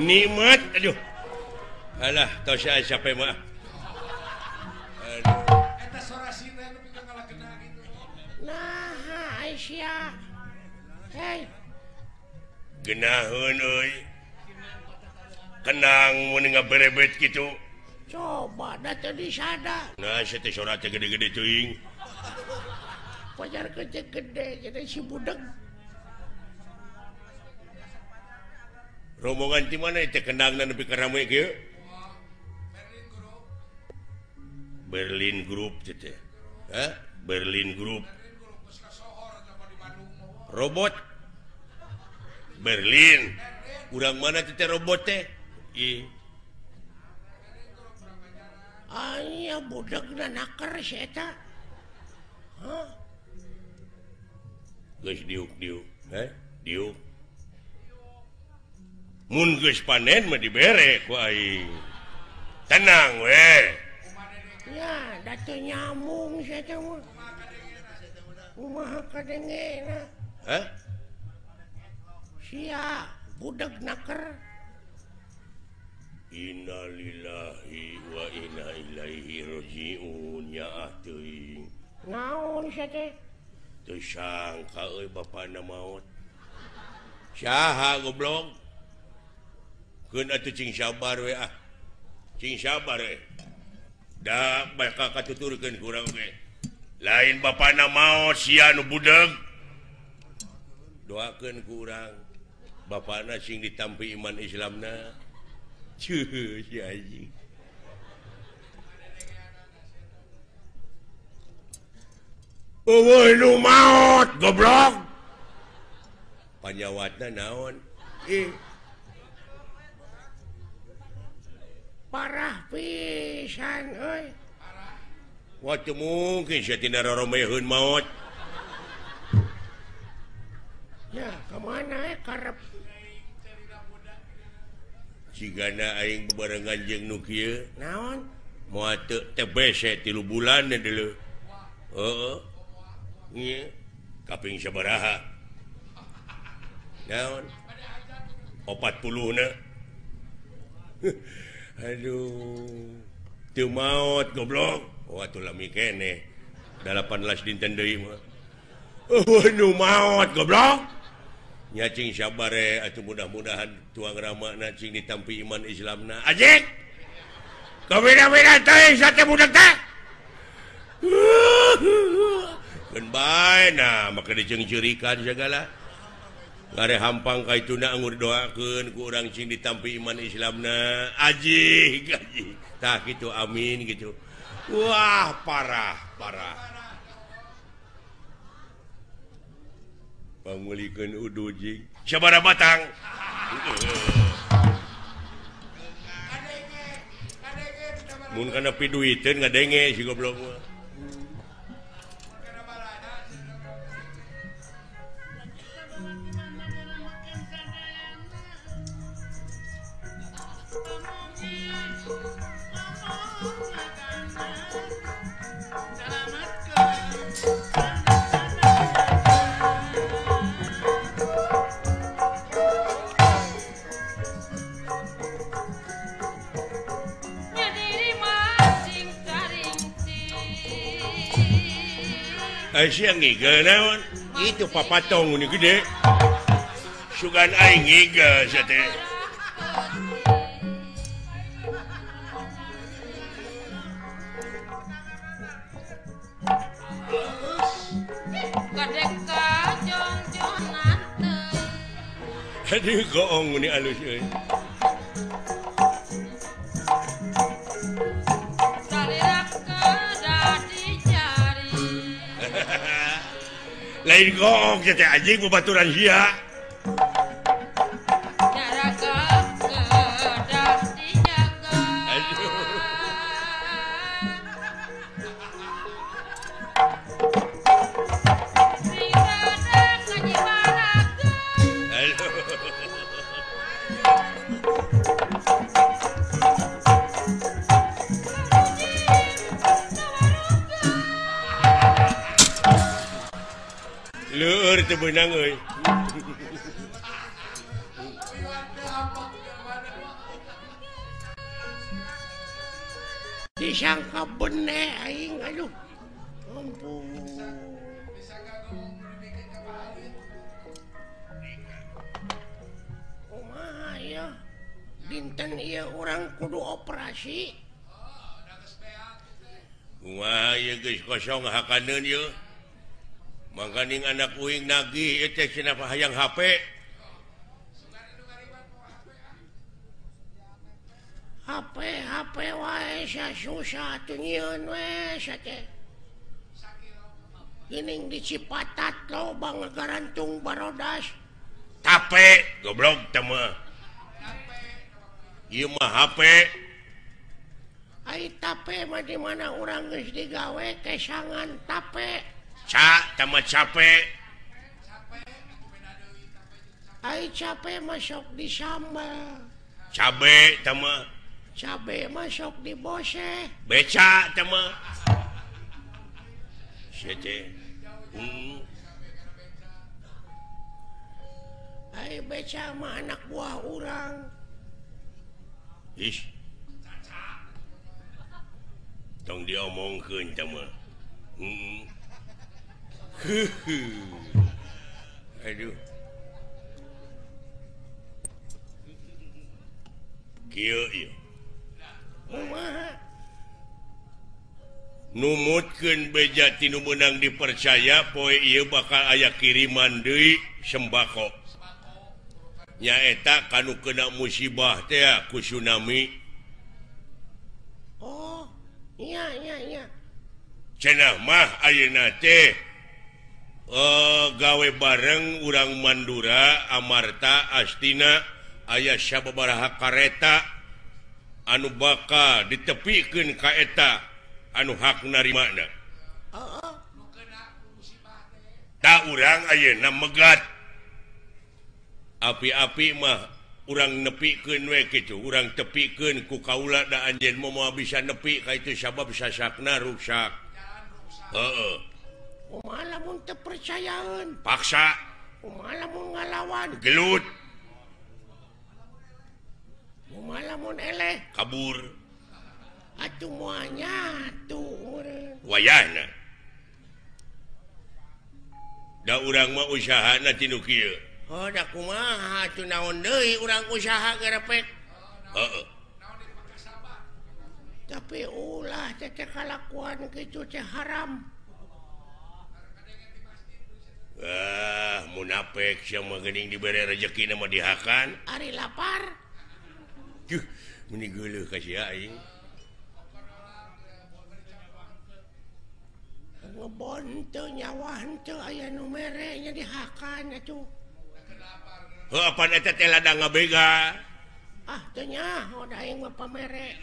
Nikmat aduh. Alah, tos sampai mah. Eta sorasina nu pikeun ngalakena gitu. Nah, Aisyah. Hei. Geunaheun euy. Kenang mun ngaberebet kitu. Coba da teu disada. Nah, sia teh sora teh gede-gede teuing. Pajar gede-gede jadi si budeg. Rombongan di mana teh kendangna nepi ka rame kieu? Berlin Group teh. Hah? Berlin Group. Robot Berlin. Urang mana teh robot teh? Ih. Aya budegna naker si eta. Hah? Geus diuk-diuk, heh? Diuk. Mun geus panen mah dibere ku aing. Tenang we. Ya, da teu nyambung si eta mah. Kumaha kadengena? Hah? Sia budeg naker. Innalillahi wa inna ilaihi rajiun ya teuing. Naon sia teh? Teu sangka euy bapana maot. Saha goblok? Keun atuh cing sabar we ah. Cing sabar we. Da bakal katuturkeun ku urang ge. Lain bapana maot sia nu budeg. Doakeun ku urang bapana sing ditampi iman Islamna. Cuh, si anjing. Eueuh nu maot goblok. Panyawatna naon? Ih. Parah pisan euy. Wah, teu mungkin sia tina roromeheun maot. Ya, ka mana karep? Cigana aing bebarengan jeung nu kieu. Naon? Moal teu TBC 3 bulan deuleu. Heeh. Ieu kaping sabaraha? Naon? 40 na. Aduh. Teu maot goblok. Oh atuh lami keneh. 18 dinten deui mah. Oh nu maot goblok. Nya cing sabare atuh mudah-mudahan tuang ramana cing ditampi iman Islamna. Ajik. Kawina-wina teh sate budak teh. Keun bae nah maka diceungceurikan sagala. Ngare hampang ka ituna anggur doakeun ku urang cing ditampi iman Islamna. Ajik, ajik. Tah kitu amin gitu. Wah, parah, parah. Pangulikeun udu jing. Sabaraha batang? Mun kana piduiteun ngadenge si goblok mah. Aisyah ngigel naon? Itu papatong ini gede. Sugan aing ngigel sia teh. Aduh goong ini alus euy. Lain goong teh anjing babaturan sia. Leur teu beunang euy. Disangka bene aing aduh. Ampun. Kumaha ya? Dinten ieu urang kudu operasi. Kumaha ieu geus kosong hakaneun ieu. Mangkaning anak uing nagih ieu teh cenah hayang HP. HP HP wae susah atuh nyieun we sia teh. Geuning di Cipatat loba ngagarantung barodas. Tape goblok teh mah. Ieu mah HP. Ai tape mah di mana urang geus digawe kesangan tape. Ca teh mah cape. Ai cape mah sok disambel. Cabe teh mah. Cabe mah sok diboseh. Beca teh mah. Sia teh. Ai beca mah anak buah urang. Ih. Tong diomongkeun teh mah. Aduh. Kieu ieu. Kumaha? Numutkeun beja ti nu meunang dipercaya poe ieu bakal aya kiriman deui sembako. Nyaeta kanu kena musibah teh ku tsunami. Oh, iya iya iya. Cenah mah ayeuna teh gawe bareng urang Mandura, Amarta, Astina aya sababaraha kareta anu bakal ditepikeun ka eta anu hak narimana. Heeh. Ta urang ayeuna megat. Api-api mah urang nepikeun we kitu, urang tepikeun ku kaula da anjeun mah moal bisa nepi ka itu sabab sasakna ruksak. Heeh. Kumaha lamun teu percayaeun? Paksa. Kumaha lamun ngalawan? Gelut. Kumaha lamun eleh? Kabur. Atuh moal nyatu meureun. Wayahna. Da urang mah usahana ti nu kieu. Oh, da kumaha atuh naon deui urang usaha gerepek. Heeh. Tapi ulah teh kalakuan kitu teh haram. Ah, munafik sia mah geuning dibere rejeki mah dihakan. Ari lapar. Duh, meni geuleuh ka sia aing. Ngebon teu nyawa henteu aya nu mere nya dihakan atuh. Heuh, apan eta teh ladang ngabega. Ah, teu nyaho da aing mah pamere.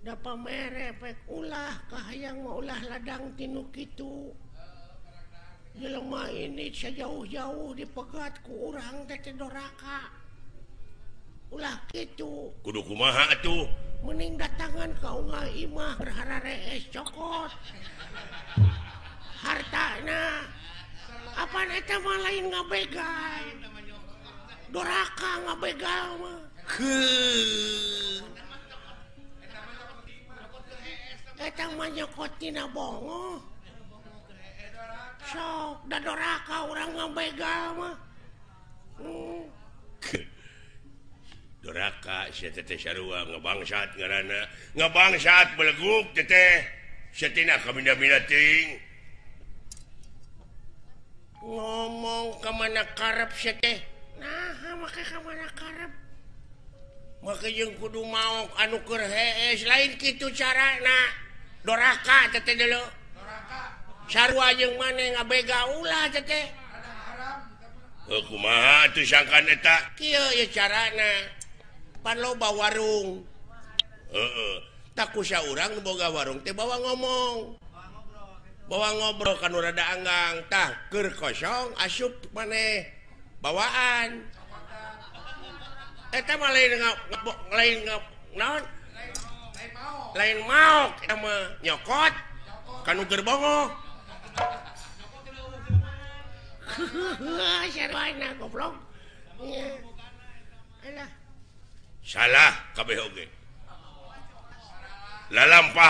Da pamere pek ulah kahayang mah ulah ladang tinu kitu. Jelema ini sejauh-jauh dipegat ku urang teh teh doraka. Ulah kitu. Kudu kumaha atuh? Mending datangan ka unggal imah berhararees cokot. Hartana. Apan eta mah lain ngabegal. Doraka ngabegal mah. Heuh. Eta mah nyokot tina bongo. Sok da doraka urang ngabegal mah. Doraka sia teh sarua ngabangsat ngaranna. Ngabangsat beleguk teh teh. Sia tina kabina-bina teuing. Ngomong ka mana karep sia teh? Naha make ka mana karep? Make jeung kudu maok anu keur hees lain kitu carana. Doraka teh teh deuleu. Doraka. Sarua jeung maneh ngabega ulah teh teh. Heuh kumaha atuh sangkan eta? Kieu ye carana. Pan loba warung. Heeh. Tak kusa urang nu boga warung teh bawa ngomong. Bawa ngobrol kan rada anggang tah keur kosong asup maneh bawaan. Eta mah lain lain naon? Lain maok eta mah nyokot kanu gerbongo. Sarwana goblok. Alah. Salah kabeh oge. Lalampah